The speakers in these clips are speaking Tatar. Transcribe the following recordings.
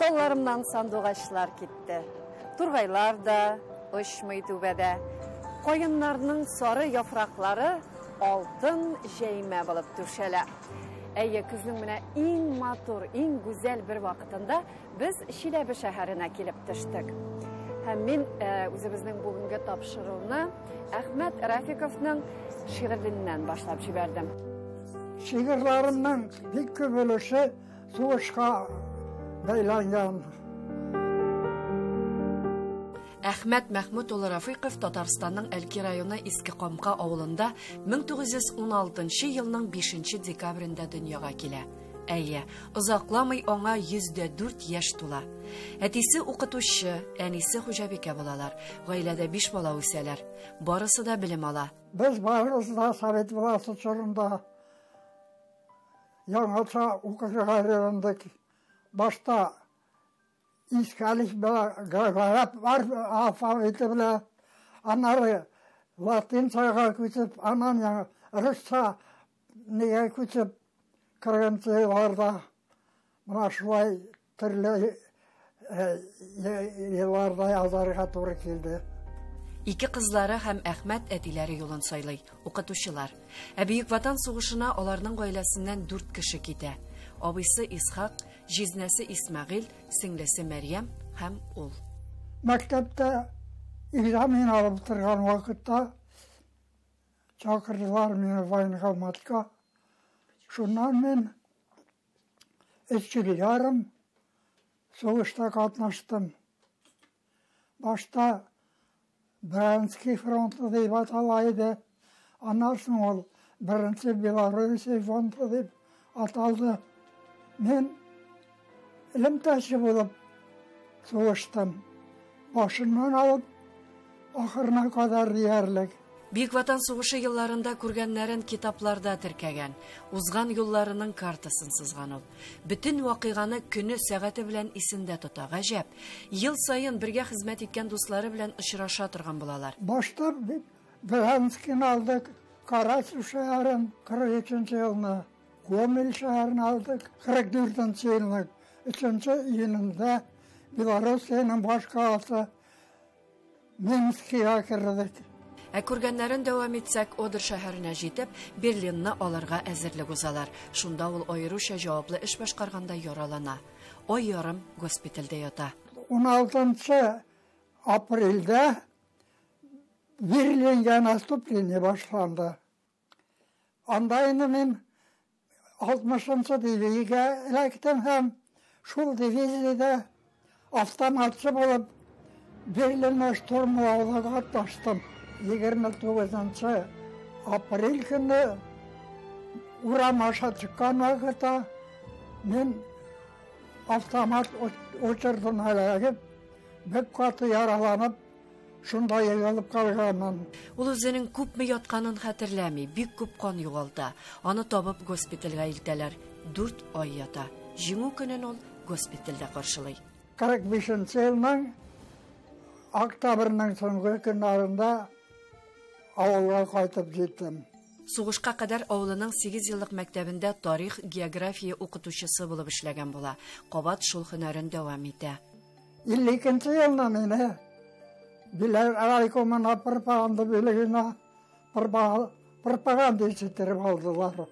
Талларымнан сандугачлар китте. Тургайлар да очмый түбәдә. Каеннарның сары яфраклары алтын җәймә булып түшәлә. Әйе, көзнең менә иң матур, иң гүзәл бер вакытында без Чиләбе шәһәренә килеп төштек. Һәм мин үзебезнең бүгенге тапшыруны Әхмәт Рафиковның шигыреннән башлап җибәрдем. Шигырьләремнең бик күп өлеше сугышка бәйләнгән. Әхмәт Мәхмүт улы Рафыйков Татарстанның Әлки районы Иске Камка авылында 1916 елның 5 декабрендә дөньяга килә. Әйе, озакламый аңа 104 яшь тула. Әтисе укытучы, әнисе хуҗабикә булалар. Гаиләдә 5 бала үсәләр. Барысы да белем ала. Без барыбыз да совет власте чорында яңача укырга өйрәндек. Башта иске әлифба, гарәп алфавиты белән, аннары латинчага күчеп, аннан яңа русча нигә күчеп, 40 елларда менә шулай төрле елларда язарга туры килде. Ике кызлары һәм Әхмәт әтиләре юлын сайлый, укытучылар. Ә Бөек Ватан сугышына аларның гаиләсеннән 4 кеше китә. Абыйсы Исхак, җизнәсе Исмәгыйль, сеңлесе Мәрьям һәм ул. Мәктәптә экзамен алып торган вакытта чакырдылар мине военкоматка. Шуннан мин 3 ел ярым сугышта катнаштым. Башта Брянский фронты дип атала иде. Аннан соң ул Беренче Белоруссия фронты дип аталды. Мин элемтәче булып сугыштым. Башыннан алып ахырына кадәр диярлек. Бөек Ватан сугышы елларында күргәннәрен китапларда теркәгән, узган юлларының картасын сызган ул. Бөтен вакыйганы көне, сәгате белән исендә тота. Гаҗәп. Ел саен бергә хезмәт иткән дуслары белән очраша торган булалар. Башта Брянскины алдык, Карасу шәһәрен 43 елны, Гомель шәһәрен алдык, 44 елны, 3 июнендә Белоруссиянең башкаласы Минскига кердек. Ә күргәннәрен дәвам итсәк, Одер шәһәренә җитеп, Берлинны алырга әзерлек узалар. Шунда ул аеруча җаваплы эш башкарганда яралана. Ай ярым госпитальдә ята. 16 апрельдә Берлингә наступление башланды. Анда инде мин 60-нчы дивизиягә эләктем һәм шул дивизиядә автоматчы булып Берлинны штурмлауга катнаштым. 29 апрель көне урам аша чыккан вакытта мин автомат очырдым эләгеп, бик каты яраланып, шунда егылып калганмын. Ул үзенең күпме ятканын хәтерләми, бик күп кан югалта. Аны табып госпитальгә илтәләр. 4 ай ята. Җиңү көнен ул госпитальдә каршылый. 45 елның октябрьнең соңгы көннәрендә авылга кайтып җиттем. Сугышка кадәр авылының 8 еллык мәктәбендә тарих, география укытучысы булып эшләгән була. Кабат шул һөнәрен дәвам итә. 52 елны мине Биләр райкомына пропаганда бүлегенә пропаганда иттереп алдылар.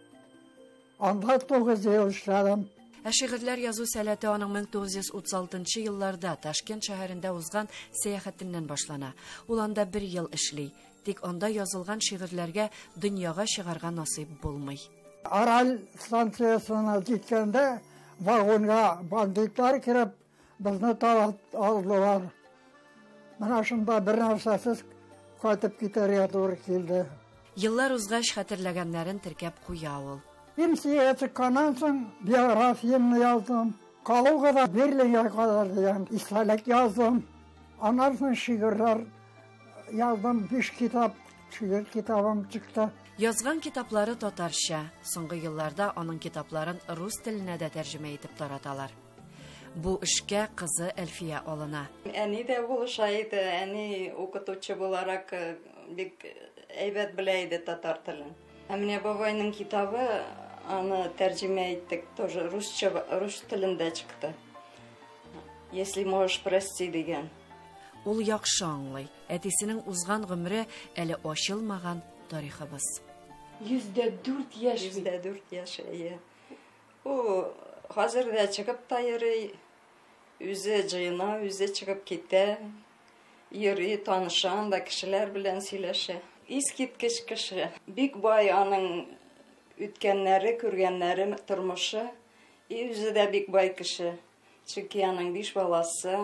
Анда 9 ел эшләдем. Ә шигырьләр язу сәләте аның 1936 елларда Ташкент шәһәрендә узган сәяхәтеннән башлана. Ул анда бер ел эшли. Тик анда язылган шигырьләргә дөньяга чыгарга насыйп булмый. Арал станциясына җиткәндә вагонга бандитлар кереп безне талап алдылар. Менә шунда бер нәрсәсез кайтып китәргә туры килде. Еллар узгач хәтерләгәннәрен теркәп куя ул. Пенсиягә чыкканнан соң биографиямне яздым. Калугада Берлингә кадәр дигән истәлек яздым. Аннан соң шигырьләр яздым. 5 китап, шигырь китабым чыкты. Язган китаплары татарча. Соңгы елларда аның китапларын рус теленә дә тәрҗемә итеп тараталар. Бу эшкә кызы Әлфия алына. Әни дә булыша иде. Әни укытучы буларак бик әйбәт белә иде татар телен. Ә менә бабайның китабы, аны тәрҗемә иттек, тоже русча, рус телендә чыкты. Если можешь, прости дигән. Ул яхшы аңлый, әтисенең узган гомере әле ачылмаган тарихыбыз. 104 яшь бит. 104 яшь, әйе. Ул хәзер дә чыгып та йөри, үзе җыена, үзе чыгып китә, йөри, таныша анда кешеләр белән сөйләшә. Искиткеч кеше. Бик бай аның үткәннәре, күргәннәре, тормышы. И үзе дә бик бай кеше. Чөнки аның 5 баласы,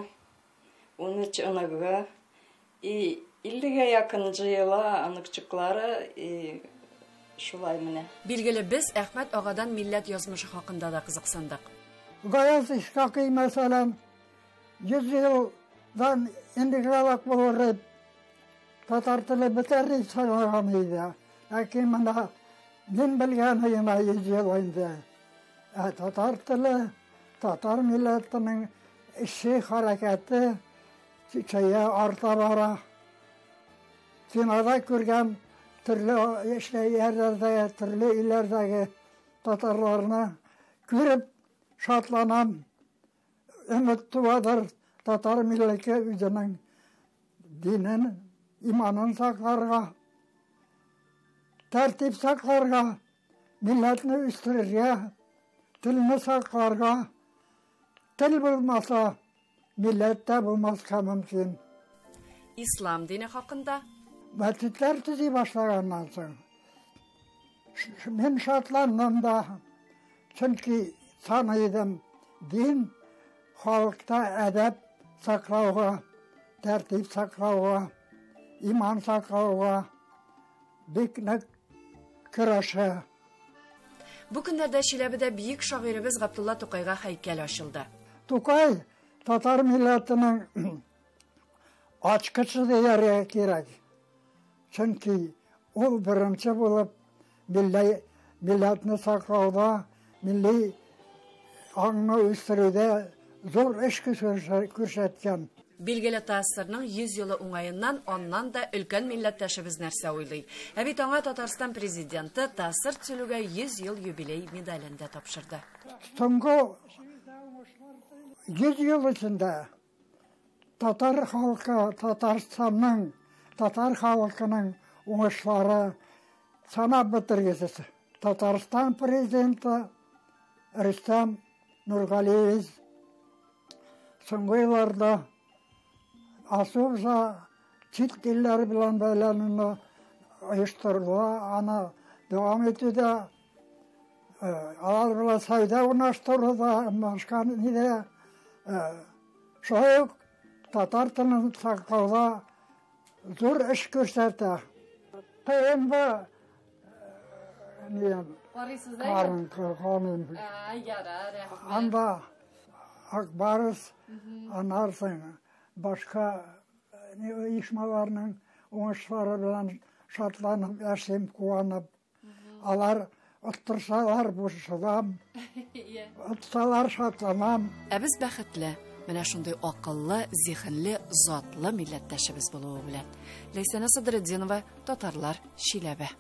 13 оныгы, и 50-гә якын җыела оныкчыклары, и шулай менә. Билгеле, без Әхмәт агадан милләт язмышы хакында да кызыксындык. Гаяз Исхакый, мәсәлән, 100 елдан интегралак булыр дип, татар теле бетәр дип санаган иде. Ләкин менә мин белгәне генә 100 ел инде. Ә татар теле, татар милләтенең эше, хәрәкәте көчәя, арта бара. Кинода күргән төрле эшләрләрдәге, төрле илләрдәге татарларны күреп шатланам. Өмет туадыр татар милләте үзенең динен, иманын сакларга, тәртип сакларга, милләтне үстерергә, телне сакларга. Тел булмаса, милләт тә булмаска мөмкин. Ислам дине хакында Мәчетләр төзи башлаганнан соң мин шатландым да, чөнки саныйдым, дин халыкта әдәп саклауга, тәртип саклауга, иман саклауга бик нык көрәшә. Бу көннәрдә Чиләбедә бөек шагыйребез Габдулла Тукайга һәйкәл ачылды. Тукай татар милләтенең ачкычы дияргә кирәк. Чөнки ул беренче булып милләтне саклауда, милли аңны үстерүдә зур эш күрсәткән. Билгеле ТАССРның 100 елы уңаеннан аннан да өлкән милләттәшебез нәрсә уйлый. Ә бит аңа Татарстан президенты ТАССР төзелүгә 100 ел юбилей медален дә тапшырды. Соңгы 100 ел эчендә татар халкы, Татарстанның, татар халкының уңышлары санап бетергесез. Татарстан президенты Рөстәм Нургалиевич соңгы елларда особо чит илләр белән бәйләнүне оештырыла, аны дәвам итүдә, алар белән сәүдә урнаштыруда, башка нидә, шулай ук татар телен саклауда зур эш күрсәтә. ТНВ Карыйсыз, Карыйм. Ярар, рәхмәт. Анда Акбарыс, аннан соң башка оешмаларның уңышлары белән шатланып яшим, куанып. Алар оттырсалар борчылам, отсалар шатланам. Ә без бәхетле, менә шундый акыллы, зиһенле, затлы милләттәшебез булуы белән. Ләйсәнә Садретдинова, Татарлар, Чиләбе.